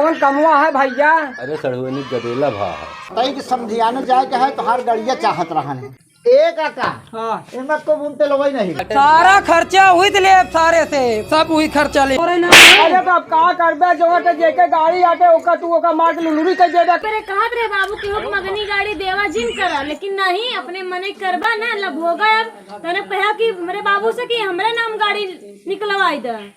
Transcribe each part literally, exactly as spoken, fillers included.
कौन कमवा है भैया? अरे सड़ुआनी गदेला भा है। तई के समधियाने जाए के है, तोहार गड़िया चाहत रहन है। ए काका, हाँ। एमा को बुनते लगई नहीं। सारा खर्चा उही ले, सारे से, सब उही खर्चा ले। अरे तो अब का करबे, जो हटे जेके गाड़ी आटे, ओका तू ओका मार के लुलुरी कर देबे। तेरे कहत रहे बाबू के हुक मगनी गाड़ी देवा जिन करा, लेकिन नहीं, अपने मने करबा ना, लब होगा अब। तने कहा कि हमरे बाबू से कि हमरे नाम गाड़ी निकलवाई दे।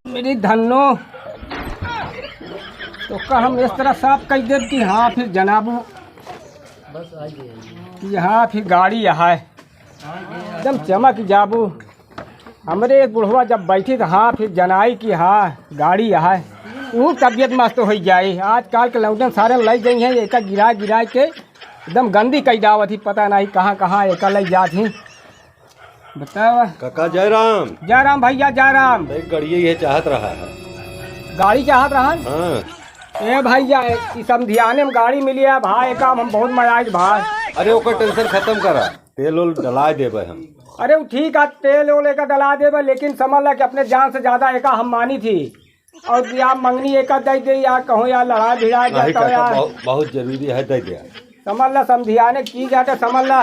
मेरी धन्नो, तो का हम इस तरह साफ कह देब कि हाँ, फिर जनाबू कि हाँ, फिर गाड़ी यहाँ है, एकदम चमक जाबू। हमरे एक बुढ़वा जब बैठी तो हाँ, फिर जनाई कि हाँ, गाड़ी यहाँ है, वो तबियत मस्त हो जाए। आजकल के लौंडन सारे लई गई हैं, एका गिरा गिरा के एकदम गंदी कई दावत ही, पता नहीं कहाँ कहाँ एका लई जात ही। बतावा। काका जयराम। जयराम भैया, जयराम। भाई, गड़िया ये चाहत रहा है। गाड़ी चाहत रहन? हाँ। ए भैया, ई समधियाने में गाड़ी मिली है भाई, काम हम बहुत मजा आई भाई। अरे, ओकर टेंशन खत्म करा, तेल ओल डला देबे हम। अरे, वो ठीक है, तेल ओल एका डला देबे, लेकिन समझ ला कि अपने जान से ज्यादा एका हम मानी थी। और या मंगनी एका दे दे, या कहो या लड़ा भिड़ा नहीं जाता काका, यार। बहुत, बहुत जरूरी है, दे दे। समझ ला, समधियाने की चीज है तो समझ ला,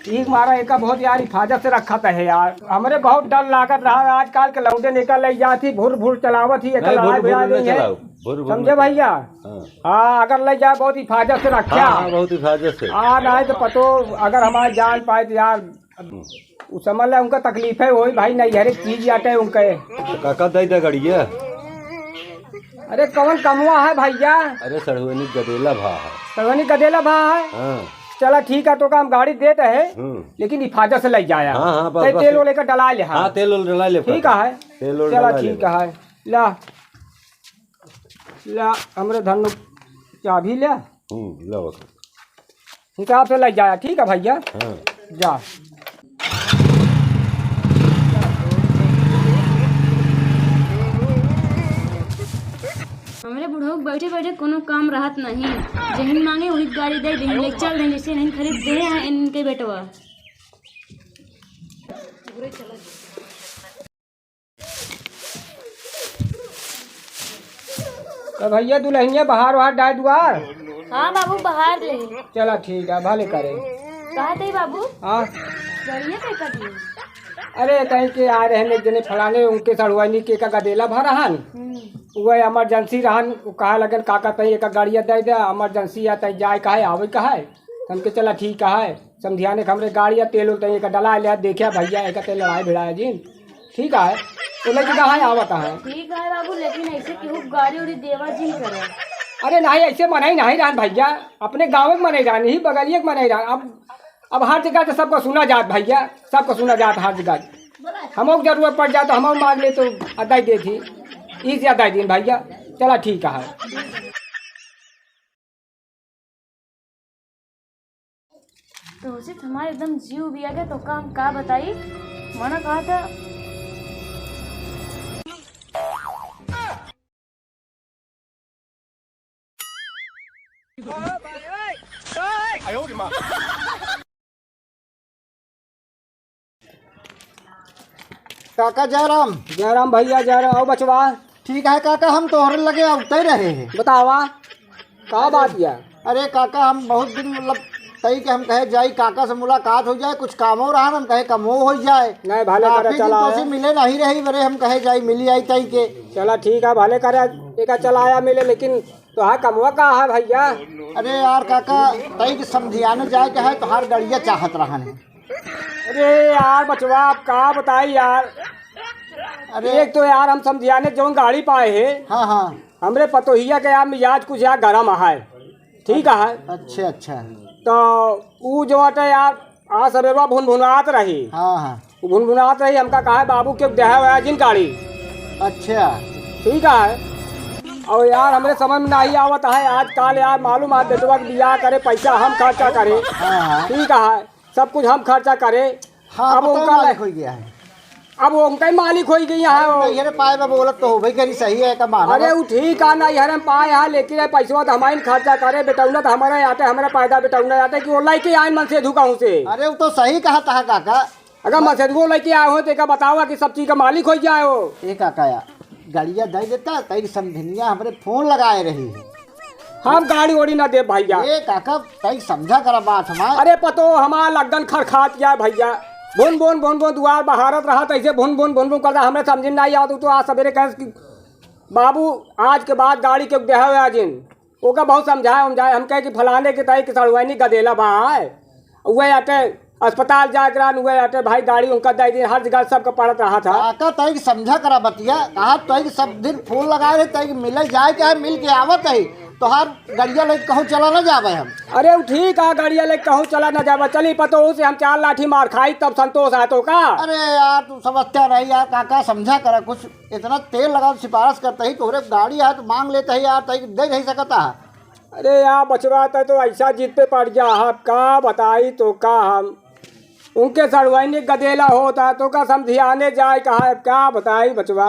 ठीक मारा एका बहुत यार हिफाजत से रखा था है यार। हमरे बहुत डर लागत रहा, आजकल के लौंडे निकल ले जाती, भुर भुर चलावत ही, एका नहीं, लड़ा भुर भुर भिड़ा न नहीं है। चलाओ, भुर भुर समझे न भैया? हाँ। हाँ, अगर ले जाए बहुत हिफाजत से रखे। हाँ, हाँ, बहुत हिफाजत से। हाँ, नहीं तो पतो, अगर हमारे जान पाए तो यार, उ समझ ला उनका तकलीफ है, वही भाई नहीं हर एक चीज आटे उनके। तो काका दे दे गड़िया। अरे कौन कमवा है भैया? अरे सड़ुआनी गदेला भा है। सड़ुआनी गदेला भा है? हाँ। चला ठीक है, तो का हम गाड़ी देते हैं, हम्म। लेकिन हिफाजत से ले जाया। हाँ, हाँ, बस, तै बस। तेल ओल एका डला ले, हाँ। हाँ, तेल ओल डला ले ठीक काका। है। तेल ओल चला डला ले। ठीक है, ला। ला, हमरे धन चाबी ले। हम्म, ला बस। हिसाब से लग जाया, ठीक है भैया? हाँ। जा। हमरे बुढ़ऊ के बैठे बैठे कोनो काम रहत नहीं, जहिन मांगे वही गाड़ी दे दे, ले चल दे, जैसे नहीं खरीद दे हैं इनके बेटवा। तो भैया दुल्हनिया बहार वहार डाय दुआर? हाँ बाबू, बहार ले। चला ठीक है, भले करे। कहा थे बाबू? हाँ। बढ़िया पे कर दिए। अरे कहीं के आ रहे हैं एक जने फलाने, उनके सड़ुआनी के का गदेला भर रहन। हम्म। वो इमरजेंसी रहन, वो कहा लगन काका तई एक गाड़िया दे दे, इमरजेंसी है तई जाए कहे आवे कहे। हमके चला ठीक है। समधियाने के हमरे गाड़ी या तेल उल तनी एका डला लिया, देखिया भैया, एका तेल लड़ाई भिड़ाया जिन। ठीक है, तो लेके कहाँ आवत है? ठीक है बाबू, लेकिन ऐसे केहू गाड़ी उड़ी देवा जिन करे। अरे नहीं, ऐसे मनई नहीं रहन भैया, अपने गाँव के मनई रहन, यही बगलिए के मनई रहन। अब, अब हर जगह तो सबको सुना जात भैया, सबको सुना जात हर जगह। हमको जरूरत पड़ जाए तो हमको मांग ले तो अदाई दे थी, ई से अदाई दिन भैया। चला ठीक है। तो उचित हमारे एकदम जीव भी आ गया, तो का हम का बताई, मना कहा था। काका जयराम। जयराम भैया, जयराम। आओ बचवा। ठीक है काका, हम तोहरे लगे अउते रहे हैं। बतावा, का बात या? अरे काका, हम बहुत दिन मतलब तई के हम कहे जाई, काका से मुलाकात हो जाए, कुछ कामो रहा, हम कहे कमो हो जाए। नहीं, भले करे, काफी दिन चला तो से आया। मिले नहीं रही, बरे हम कहे जाई, मिली आई तई के। चला ठीक है, भले करे, एका चला आया मिले, लेकिन तोहार कमवा का है भैया? अरे यार काका, तई के समधियाने जाए के है, तोहार गड़िया चाहत रहन है। अरे यार बचवा, अब का बताई यार। अरे एक तो यार हम समधियाने जौन गाड़ी पाए है, हाँ, हाँ। हमरे पतोहिया के यार मिजाज कुछ यार गरम है, ठीक है। अच्छा, अच्छा। तो ऊ जो हटे यार, आज सबेरवा भुनभुनात रही। हाँ, हाँ। ऊ भुनभुनात रही, हमका कहा है, "बाबू, क्यों देहा हुआ है जिन गाड़ी?" अच्छा। ठीक है। और यार, हमरे समझ में नहीं आवत है, आजकल यार, मालूम है, बेटवा के बियाह करे, पैसा हम खर्चा करे। हाँ, हाँ। ठीक है, सब कुछ हम खर्चा करे। हाँ, अब अब तो उनका मालिक ले- हो गया है। अब वो उनका ही मालिक हो गई है। अरे, नैहरे पाए बा बोलत तो हो भाई, करी सही है, का माना अरे, बा। वो ठीक है, नैहरे में पाए है, लेकिन ये पैसवा तो हमारे खर्चा करे, बेटौना तो हमारा आते, हमारा पैदा बेटौना आते कि वो लइके आए मन से धुकाहूँ से। अरे, वो तो सही कहा था काका, अगर मसेदुओ लेके आए हो तो एका बतावा कि सब चीज का मालिक होइ जाए हो। ए काका यार, गड़िया दइ देता, तई समधिनिया हमरे फोन लगाए रही है। हम गाड़ी ओड़ी ना देब भइया। ए काका, तई समझा करा बात हमार। अरे पतो हमार लग्गन खरखात गया है भइया, भुन भुन भुन भुन दुआर बहारत रहा, तैसे भुन भुन भुन भुन करता, हमरे समझ में नाहीं आवत। उ तो आज सबेरे कहे कि बाबू, आज के बाद गाड़ी के देहा हुआ जिन। ओका बहुत समझाए उमझाए, हम कहे कि फलाने के तई के सड़ुआइनी गदेला बा है, उहे अटे अस्पताल जाए के रहन, उहे अटे भाई गाड़ी उनका दइ दिन, हर जगह सबका पड़त रहा था। काका तई के समझा करा बतिया, कहा तई के सब दिन फोन लगाए रहे, तई के मिले जाए के है, मिल के आवत है, तोहार गड़िया लेके कहूँ चला ना जाबे हम। अरे उ ठीक है, गड़िया लेके कहूँ चला ना जाबे, चली पतो से हम चार लाठी मार खाई तब संतोष है तो का? अरे यार तू समझता नहीं यार काका, समझा करा कुछ, इतना तेल लगा सिफारिश करता ही तोहरे गाड़ी है तो मांग लेता ही यार, तई के दे नहीं सकता है। अरे यार बचवा, तै तो ऐसा जिद पे पड़ गया है, अब का बताई तो का हम। उनके सड़ुआइनी गदेला होता तो का समधियाने जाए कहा, अब का बताई बचवा।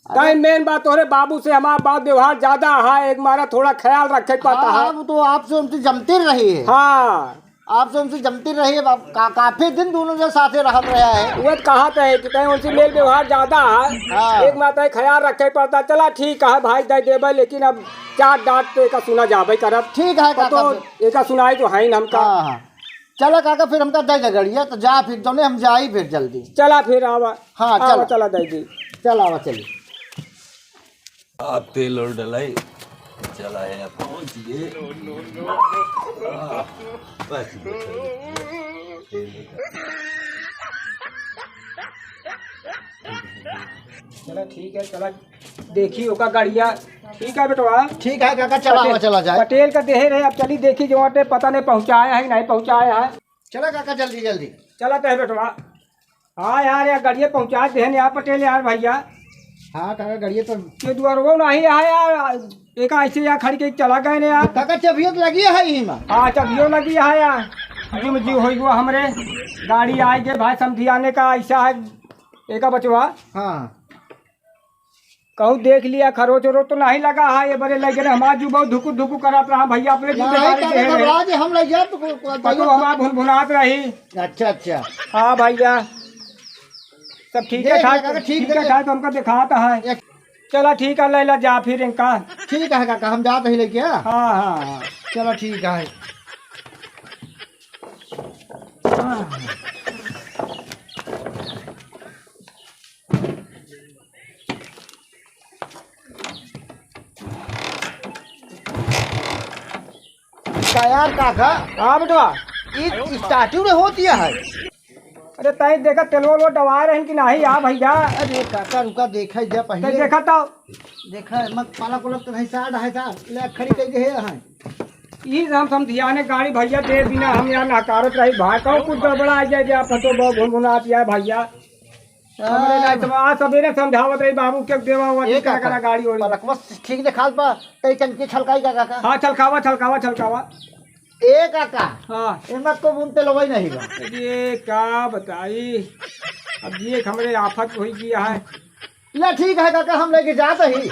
अरे तई मेन बात तोहरे बाबू से हमारा बात व्यवहार ज्यादा है, एक मारा थोड़ा ख्याल रखे के पड़ता हाँ, है। अब तो आपसे उनसे जमती रही है। हाँ। आपसे उनसे जमती रही है, अब का, काफी दिन दोनों जन साथे रहत रहा है। वो तो कहा तो है कि तई उनसे मेल व्यवहार ज्यादा है। हाँ। एक मारा तई ख्याल रखे के पड़ता। चला ठीक है भाई, दे देबे, लेकिन अब चार डांट तो एका सुना जाबे करब। ठीक है काका, तो फिर। एका सुनाई तो है ही ना हमका। हाँ, हाँ। चला काका, फिर हमका दे दे गड़िया, तो जा फिर, जौने हम जाई फिर जल्दी। चला फिर आवा। हाँ, आवा, चला। चला दे दी। चल आवा, चली। आप तेल और डलाई, चला है, पहुंच गए। हाँ, बस, बस। चला ठीक है, चला देखी ओका गड़िया। ठीक है बेटवा। ठीक है काका, चला, पटेल, आवा, चला जाए। पटेल का देहे रहे, अब चली देखी जो वहाँ पे पता नहीं पहुँचाया है कि नहीं पहुँचाया है। चला काका, जल्दी, जल्दी। चला तय बेटवा। हाँ यार, यार गड़िया पहुँचा देहन यार पटेल यार भइया। हाँ काका, गड़िया तो ये दुआरवो नहीं है यार, एक ऐसे यार खड़ी के चला गए ने यार। काका, चबियो तो लगी है यही में। हाँ, चबियो लगी है यार। जीव में जीव होइ गवा हमरे। गाड़ी आइ गए भाई, समधियाने का ऐसा है। एका बचवा। हाँ। कहूँ देख लिया, खरोच ओरोच तो नहीं लगा है, ये बरे लगे रहे, हमार जू बहुत धुकु धुकु करत रहा भइया, अपने जू नहीं, देखा काका, रहे हैं। घबरा जे, हम लग जाए तो को-, को-, पतोह हमार भुनभुनात रही। अच्छा, अच्छा। हाँ भइया, सब ठीक है देख ठाक, ले काका, ठीक ठीक है देख। ठाक, तो हमका दिखाता है। एक चला ठीक है, लैला जा फिर इनका। ठीक है काका, हम जात ही लेके, हाँ? हाँ, हाँ, हाँ। चला ठीक है। हाँ। का यार काका? हाँ बेटवा। ई स्टार्टिंग में होती है। अरे तई देखा तेलवा ओलवा डवाए रहन कि नाही? आ भइया। अरे काका रुका, देखा जा तई पहिले। देखा तो। देखा, मत पाला कोलक तो नहीं साड है सा, ले खड़ी कई दे है। ई हम समधियाने गाड़ी भइया दे बिना हम यहाँ नहकारत रही भाई, कहूँ कुछ गड़बड़ा आ जाए, जा पतो बहु भुनभुनात जाए भइया। हमरे हाँ। नाई तो आज सबेरे समझावत रही बाबू के देवा हुआ एक कितना काका, करा गाड़ी ओड़ी। पलकवा ठीक देखात बा, तई तनकी छलकाई का काका? हाँ, छलकावा, छलकावा, छलकावा। ए काका, हाँ। एमा को बुन तेलवा ही नहीं बा। अरे का बताई, अब ये एक हमरे आफत होइ गया है। ले ठीक है काका, हम लेके जात ही।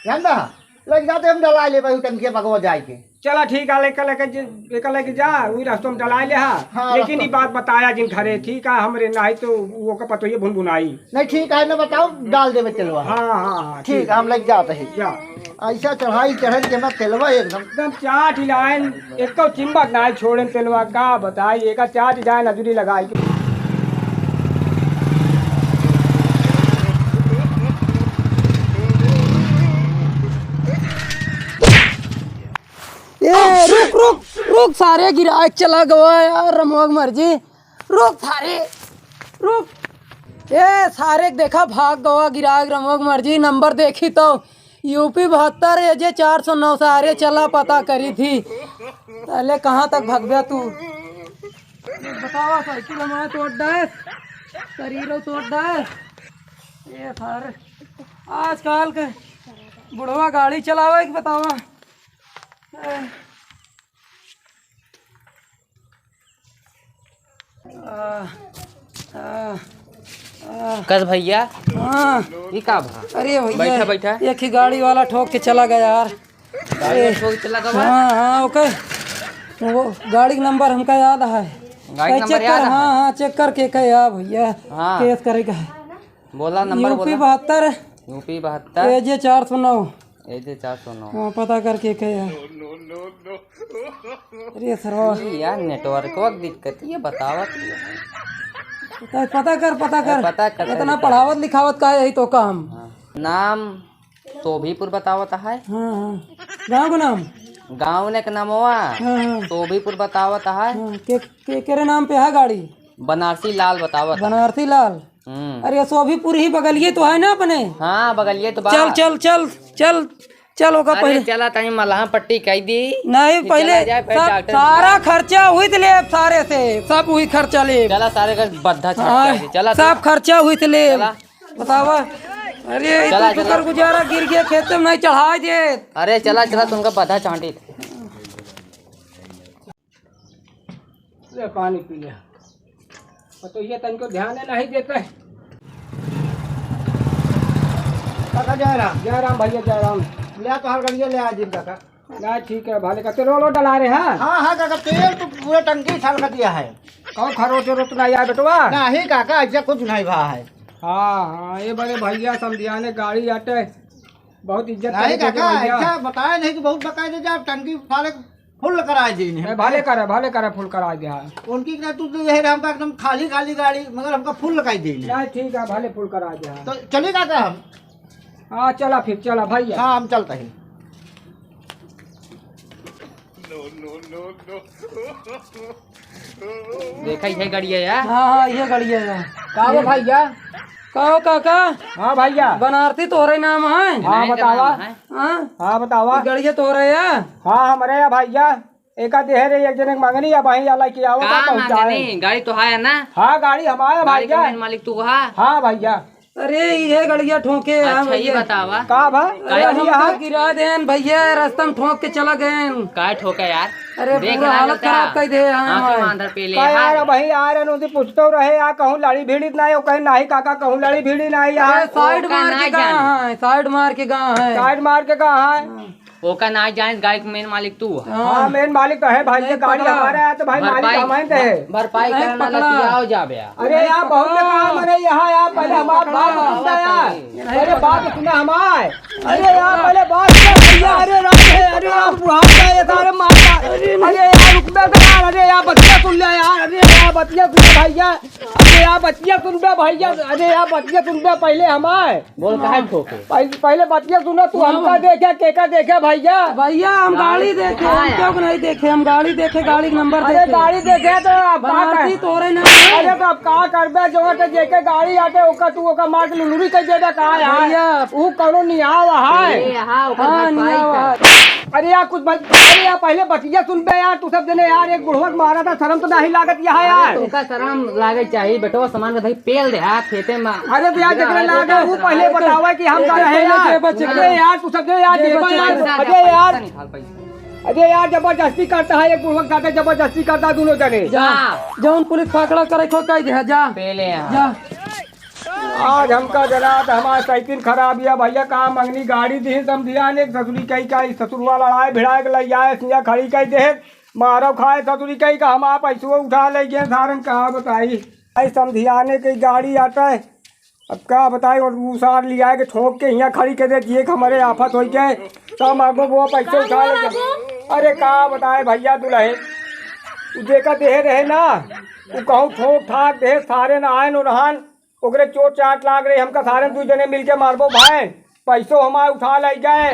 जानता है? लेके जाते हम डला ले भाई टंकिया बगवा जाए के। चला ठीक है, लेकर, लेकर जे-, लेकर लेके जा, वही रास्ता में डला ले हा। हाँ, लेकिन रास्ता। ये बात बताया जिन घरे, ठीक है, हमरे नाही तो वो का पतो ये भुनभुनाई। नहीं ठीक है, मैं बताओ, डाल देवे तेलवा। हाँ, हाँ, हाँ, ठीक ठीक। है, हम लेके जाते हैं। जा। ऐसा चढ़ाई चढ़न के मैं तेलवा एकदम। एकदम चाट लाइन, एको चिम्बक नाही छोड़न तेलवा, का बताई, एका चाट जाए नजरी लगाई के। ए, रुक, रुक, रुक, सारे गिराक चला गवा यार, रमवा के मर्जी। रुक सारे, रुक। ए, सारे के देखा भाग गवा गिराक, रमवा के मर्जी, नंबर देखी तो यूपी बहत्तर, ए जे चार सौ नौ, सारे चला पता करी थी। पहले कहाँ तक भगबे तू? बतावा, साइकिल हमारे तोड़ दे, शरीर तोड़ दे। ए सारे, आजकल के बुढ़वा गाड़ी चलावे कि बतावा। ए, आ, आ, आ। कस भइया? हाँ। ई का भा? अरे भइया, बैठा, बैठा। एक ही गाड़ी वाला ठोक के चला गया यार। गाड़ी वाला ठोक के चला गया? हाँ, हाँ, ओके। वो गाड़ी का नंबर हमका याद है। गाड़ी का नंबर चेक याद कर, है? हाँ, हाँ, चेक करके कहे, हाँ भैया, हाँ। केस करेगा। बोला, नंबर यूपी बोला। बहत्तर। यूपी बहत्तर। एजे चार सौ नौ। एजे चार सौ नौ। हाँ, पता करके कहे यार। अरे सरवा। ई यार, नेटवर्कवा के दिक्कत, ये बतावत ही है। पता, पता कर, पता कर। पता कर, इतना पता कर। पढ़ावत लिखावत का है, यही तो काम। हाँ। नाम शोभीपुर बतावत है। हाँ, हाँ। गाँव के नाम? गाँव ने के नामवा। हाँ, हाँ। शोभीपुर बतावत है। हाँ, के, के, केरे नाम पे है गाड़ी? बनारसी लाल बतावत है। बनारसी लाल। हम्म। अरे, शोभीपुर ही बगलिए तो है ना अपने? हाँ, बगलिए तो बा। चल, चल, चल, चल, चल, ओका अरे, पहले। चला, तनी मलहम पट्टी कई दी। नहीं, फिर पहले चला जाए, फिर सब, डॉक्टर सारा खर्चा हुई ले, सारे से, सब हुई खर्चा ले। चला, सारे का बद्धा छाट हाँ, कर दे। चला, सब चला। खर्चा हुई ले। चला। बतावा। अरे, ये चला, तो चला। शुक्र गुजारा गिर गया, खेत में नहीं चढ़ा दे। अरे, चला, चला, तुमका बद्धा छाटी। ले पानी पी ले। और तो ये तनको ध्यान नहीं देते। काका जय राम। जय राम भैया, जय राम। ले आ तोहार गड़िया ले आ जिन काका। ना ठीक है, भाले का तेल वालो डला रहे हैं? हाँ, हाँ काका, तेल तो पूरा टंकी छलक दिया है। कौन खरोच उरोच ना आया बेटवा? नहीं काका, ऐसा कुछ नहीं भा है। हाँ, हाँ, ये बड़े भैया समधियाने गाड़ी आटे, बहुत इज्जत नहीं करे देखे काका, भैया। ऐसा बताए नहीं कि बहुत बकायदे जा टंकी फाले फुल कराए दीन है। ए, भले करे, भले करे, फुल कराए दे, हाँ। उनकी के तू तो यह हमका एकदम खाली, खाली गाड़ी, मगर हमका फुल लगाई दीन है। नहीं, ठीक है, भले फुल कराए दे, हाँ। तो चली काका हम? हाँ, चला फिर, चला भैया। हाँ, हम चलते हैं। देखा, ये गड़िया है। हाँ, हाँ, ये गड़िया है। का हो भैया? का हो काका? हाँ भैया। बनारसी तोहरे नाम है? हाँ, नहीं, बतावा। नाम है। हाँ? हाँ, बतावा। ई गड़िया तोहरे है? हाँ, हमरे है भैया। एका देहे रहे एक जने के मंगनी, अब वहीं आला के आवत का है, पहुँचाए। मंगनी? गाड़ी तो है ना? हाँ, गाड़ी हमारा गाड़ी के भैया। मेन मालिक तू हा? हाँ भैया। अरे, ये गड़िया ठोके है अच्छा, ये भैया। बतावा। का भा? अरे, गाड़ी हमका गिरा देन भैया, रास्ता में ठोक के चला गएन। का ठोके यार? अरे, देख पूरा ना हालत लेता। खराब कर दे हैं आँख हमारे। मांदर पे ले का यार, हाय। अब वहीं आ रहे, उनसे पूछते रहे यार, कहूँ लड़ी भिड़ी नहीं, वो कहीं नहीं काका, कहूँ लड़ी भिड़ी नहीं यार। अरे, साइड ओका मार ना के कहाँ जान। है? साइड मार के कहाँ है? साइड मार के कहाँ है? हाँ। ओका ना जाने, गाड़ी के मेन मालिक तू है। हाँ। हाँ, मेन मालिक तो है भाई, ये नहीं गाड़ी पकड़ा। हमारा है तो भाई मालिक भरपाई, हमारे तो है। भरपाई नहीं करना पकड़ा। लतियाओ जाबे यार। अरे यार, बहुत काम है यहाँ यार, पहले हमार बात सुनता यार। अरे बात सुना हमार। अरे यार, पहले बात सुना भैया, अरे राम है, अरे यार, बुढ़ा गया ये सारे मारता। अरे यार, रुक बे यार, अरे यार, बतिया सुन ले यार, अरे यार, बतिया सुन ले भैया, अरे यार, बतिया सुन बे भैया, अरे यार, बतिया सुन बे पहले हमार। बोल, काहे ठोके? पहले, पहले बतिया सुनो, तू हमका देखे, केका देखे भैया? भैया, हम गाड़ी देखे, हम क्यों नहीं देखे? हम गाड़ी देखे, गाड़ी के नंबर अरे देखे। गाड़ी देखे तो अब का बनारसी कर-, तोरे ना है। अरे तो अब का करबे, जो तो जेके गाड़ी आटे, ओका तू ओका मार के लुलुरी कर देबे का यार? भैया। ऊ कौनो नियाव है। ए, हाँ, ओकर हाँ, भरपाई नियाव कर। है। अरे यार, कुछ बत-, अरे यार, पहले बतिया सुन बे यार, तू सब जने यार, एक बुढ़वा के मारा था, शर्म तो नहीं लागत यहाँ अरे यार। तुमका शर्म लागे चाहिए, बेटवा सामान का भाई पेल दे, हाँ, खेते में। अरे तो यार, जकरे लागे, वो पहले बतावा कि हम का रहे यार। अरे यार, तू सब जो यार, देबा यार, अरे यार। अरे यार, जबरदस्ती करता है, एक बुढ़वा के साथ जबरदस्ती करता है दोनों जने। जा, जौन पुलिस पकड़ा करे, खो कह दे, जा। पेले यहाँ। जा। आज हमका जनात हमार सैतिन खराब या भैया, का मंगनी गाड़ी दी समधियाने, ससुरी कही का, ससुरवा लड़ाई भिड़ाए के लई आए, सिया खड़ी कही दे, मारो खाए ससुरी कही का, हमार पैसो उठा ले गए सारन, का बताई। आई समधियाने के गाड़ी आटे, अब का बताई, और उ सार लियाए के ठोक के हियाँ खड़ी कर दे, जिए के हमरे आफत होई के, सब मांगो वो पैसे उठा ले गए। अरे का बताए भैया दुलहिन, उ जेका देहे रहे ना, उ कहूँ ठोक ठाक दे, सारे ना आए नो रहन, ओकरे चोट चाट लाग रही, हमका सारे दुई जने मिलके मारबो भाई, पैसो हमार उठा लइ गए।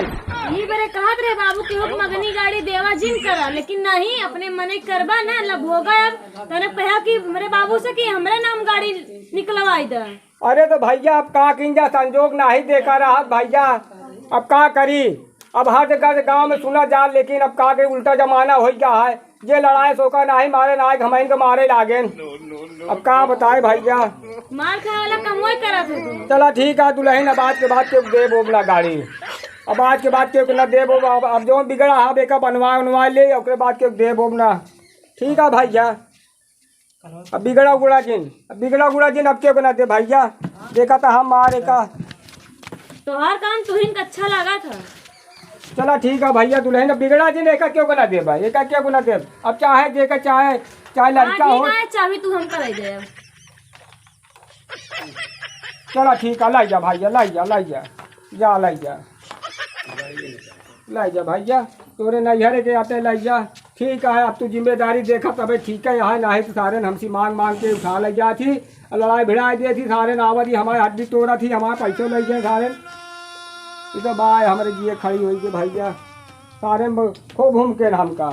ई बरे कहत रहे बाबू केहू के मगनी गाड़ी देवा जिन करा, लेकिन नहीं, अपने मने करबा ना, ला भोगा। अब तने कहा कि हमरे बाबू से कि हमरे नाम गाड़ी निकलवाई द। अरे तो भैया, अब का कीन जा, संजोग नाही देखा रहत भैया, अब का करी। अब हर जगह से गाँव में सुना जा, लेकिन अब का के उल्टा जमाना होइ गया है। जे लड़ाए सोका नाही मारे, नाही घमाइन के मारे लागेन। अब का बताए भैया। मार खाए वाला कमवे करत है तू। चला ठीक है दुलहिन, अब आज के बाद केहू देब ओब ना गाड़ी। अब आज के बाद केहू ना देब ओब। अब, अब जो बिगड़ा है, बेका बनवा उनवा ले, ओकरे बाद केहू देब ओब ना। ठीक है भैया। अब बिगड़ा उगड़ा जिन, अब बिगड़ा उगड़ा जिन, अब केहू ना दे भैया। देखा था हम मारे का। तोहार काम तुहिन का अच्छा लगा था। चला ठीक है भैया, दुलहिन अब बिगड़ा जिन, एका केहू ना देबा, एका केहू ना देब। अब चाहे जेका चाहे चाहे लड़का हो। ना है, चाबी तू हमका दे दे। चला ठीक है, लाई जा भैया, लाई जा, लाई जा, जा लाई जा, लाई जा भैया, तोरे नैहरे के आते लाई जा। ठीक है, अब तू जिम्मेदारी देखा तबे ठीक है, यहाँ नहीं तो सारे हमसे मांग मांग के उठा ले जाती, लड़ाई भिड़ाई देती, सारे नावरी हमारे हड्डी तोड़ा थी, हमारे पैसे ले गए सारे। ये तो बाय हमारे जिए खड़ी हुई के भैया, सारे खूब घूम के हमका।